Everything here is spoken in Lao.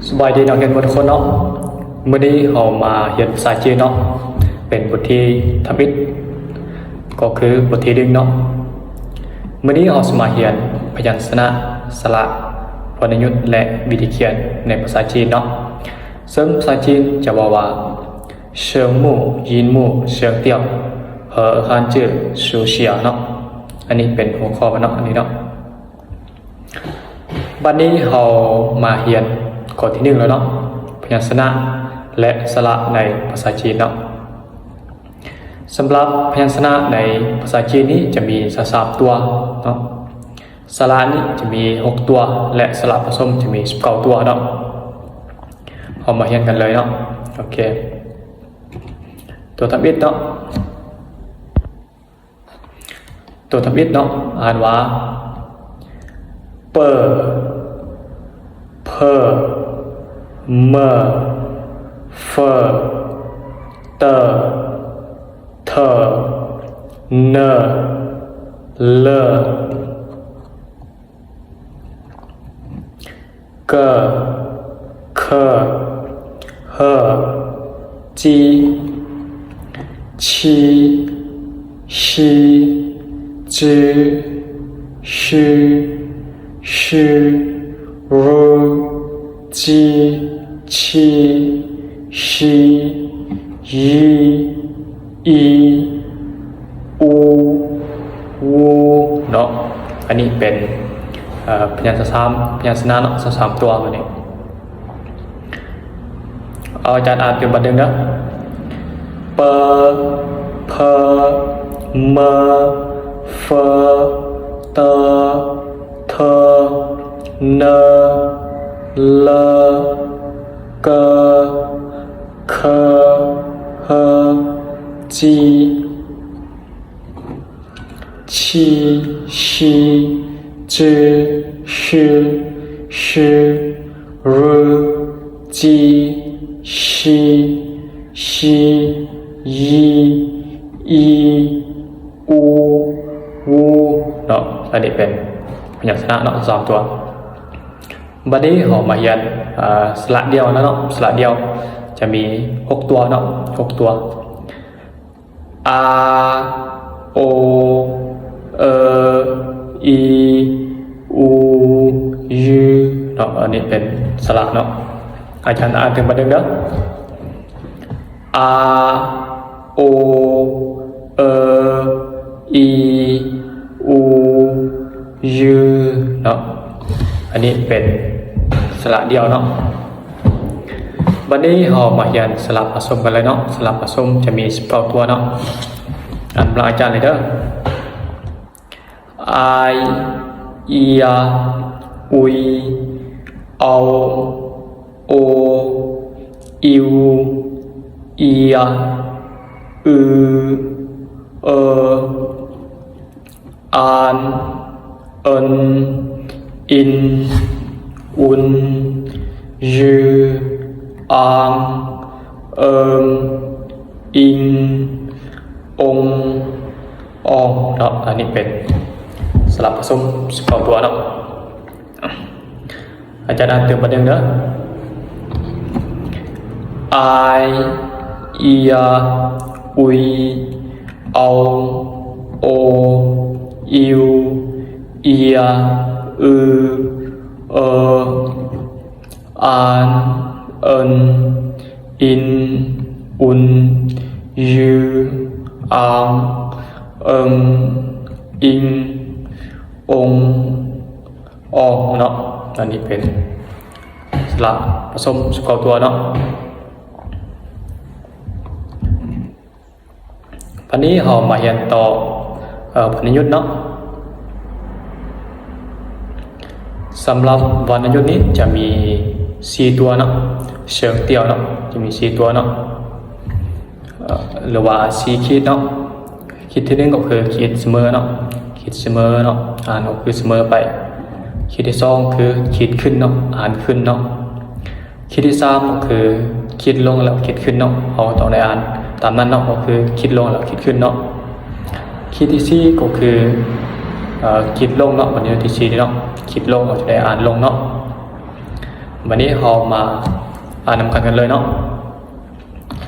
ສະບາຍດີນັກຮຽນໝົດທຸກຄົນເນາະ. ມື້ນີ້ເຮົາມາຮຽນພາສາຈີນເນາະ, ເປັນບົດທີທຳອິດ ກໍຄືບົດທີໜຶ່ງເນາະ. ມື້ນີ້ເຮົາຊິມາຮຽນພະຍັນຊະນະ, ສະຫຼະ, ວັນນະຍຸດ ແລະ ວິທີຂຽນໃນພາສາຈີນເນາະ. ເຊິ່ງພາສາຈີນຈະເວົ້າວ່າ ເຊີງໝູ່, ຢີນໝູ່, ເຊີງຕຽວ, ເຮີຮານຈື່, ຊູເຊຍເນາະ. ອັນນີ້ເປັນຫົວຂໍ້ມັນເນາະ, ອັນນີ້ເນາະ. ບັດນີ້ເຮົາມາຮຽນຂໍ້ທີໜຶ່ງແລ້ວເນາະ, ພະຍັນຊະນະ ແລະ ສະຫຼະໃນພາສາຈີນເນາະ. ສຳລັບພະຍັນຊະນະໃນພາສາຈີນນີ້ຈະມີຊາວສາມຕົວເນາະ, ສະຫຼະນີ້ຈະມີຫົກຕົວ ແລະ ສະຫຼະປະສົມຈະມີສິບເກົ້າຕົວເນາະ. ເຮົາມາຮຽນກັນເລີຍເນາະ. ໂອເຄ, ຕົວທຳອິດເນາະ. ຕົວທຳອິດເນາະ, ອ່ານວ່າ ເປີ, ເພີ, ເມີ, ເຟີ, ເຕີ, ເທີ, ເນີ, ເລີ, ເກີ, ເຄີ, ເຮີ, ຈີ, ຊີ, ຊີ, ຈື່, ຊື່, ຊື່, ຣູ, ຈີ, ຊີ, ຊີ, ຢີ, ອີ, ອູ, ອູເນາະ. ອັນນີ້ເປັນ ເອີ ພະຍັນຊະສາມ ພະຍັນຊະນະເນາະ, ຊາວສາມຕົວມື້ນີ້. ເອົາ ອາຈານອ່ານຕື່ມບາດໜຶ່ງເດີ. ເປີ, ເພີ, ເມີ, ເຟີ, ເຕີ, ເທີ, ເນີ, ເລີ, ເກີ, ເຄີ, ເຮີ, ຈີ, ຊີ, ຊີ, ຈື່, ຊື່, ຊື່, ຣູ, ຈີ, ຊີ, ຊີ, ຢີ, ອີ, ອູ, ອູເນາະ. ອັນນີ້ເປັນພະຍັນຊະນະເນາະ, ສາມຕົວ. ບັດນີ້ເຮົາມາຮຽນ ເອີ ສະຫຼະດ່ຽວແລ້ວເນາະ. ສະຫຼະດ່ຽວຈະມີຫົກຕົວເນາະ, ຫົກຕົວ. ອາ, ໂອ, ເອີ, ອີ, ອູ, ຍືເນາະ. ອັນນີ້ເປັນສະຫຼະເນາະ. ອາຈານອ່ານຕື່ມບາດໜຶ່ງເດີ. ອາ, ໂອ, ເອີ, ອີ, ອູ, ຍືເນາະ. ອັນນີ້ເປັນສະຫຼະດ່ຽວເນາະ. ບັດນີ້ເຮົາມາຮຽນສະຫຼະປະສົມກັນເລີຍເນາະ. ສະຫຼະປະສົມຈະມີສິບເກົ້າຕົວເນາະ. ອ່ານນຳອາຈານເລີຍເດີ. ອາຍ, ເອຍ, ອຸຍ, ເອົາ, ໂອ, ອິວ, ເອຍ, ອື, ເອີ, ອານ, ເອິນ, ອິນ, ອຸນ, ຍື, ອາງ, ເອິງ, ອິງ, ອົງ, ອອງເນາະ. ອັນນີ້ເປັນສະຫຼະປະສົມສິບເກົ້າຕົວເນາະ. ອາຈານອ່ານຕື່ມບາດໜຶ່ງເດີ. ອາຍ, ເອຍ, ອຸຍ, ເອົາ, ໂອ, ອິວ, ເອຍ, ອື, ເອີ, ອານ, ເອິນ, ອິນ, ອຸນ, ຍື, ອາງ, ເອິງ, ອິງ, ອົງ, ອອງເນາະ. ອັນນີ້ເປັນສະຫຼະປະສົມສິບເກົ້າຕົວເນາະ. ບັດນີ້ເຮົາມາຮຽນຕໍ່ ເອີ ວັນນະຍຸດເນາະ. ສຳລັບວັນນະຍຸດນີ້ຈະມີສີ່ຕົວເນາະ, ເຊີງຕຽວເນາະ, ຈະມີສີ່ຕົວເນາະ, ເອີ ຫຼືວ່າສີ່ຂີດເນາະ. ຂີດທີໜຶ່ງກໍຄືຂີດສະເໝີເນາະ, ຂີດສະເໝີເນາະ, ອ່ານອອກຄືສະເໝີໄປ. ຂີດທີສອງຄືຂີດຂຶ້ນເນາະ, ອ່ານຂຶ້ນເນາະ. ຂີດທີສາມກໍຄືຂີດລົງແລ້ວຂີດຂຶ້ນເນາະ, ເຮົາຕ້ອງໄດ້ອ່ານຕາມນັ້ນເນາະ, ກໍຄືຂີດລົງແລ້ວຂີດຂຶ້ນເນາະ. ຂີດທີສີ່ກໍຄື ເອີ ຂີດລົງເນາະ, ບັນຍາທີສີ່ນີ້ເນາະ, ຂີດລົງ ເຮົາຈະໄດ້ອ່ານລົງເນາະ. ບັດນີ້ເຮົາມາອ່ານນຳກັນກັນເລີຍເນາະ.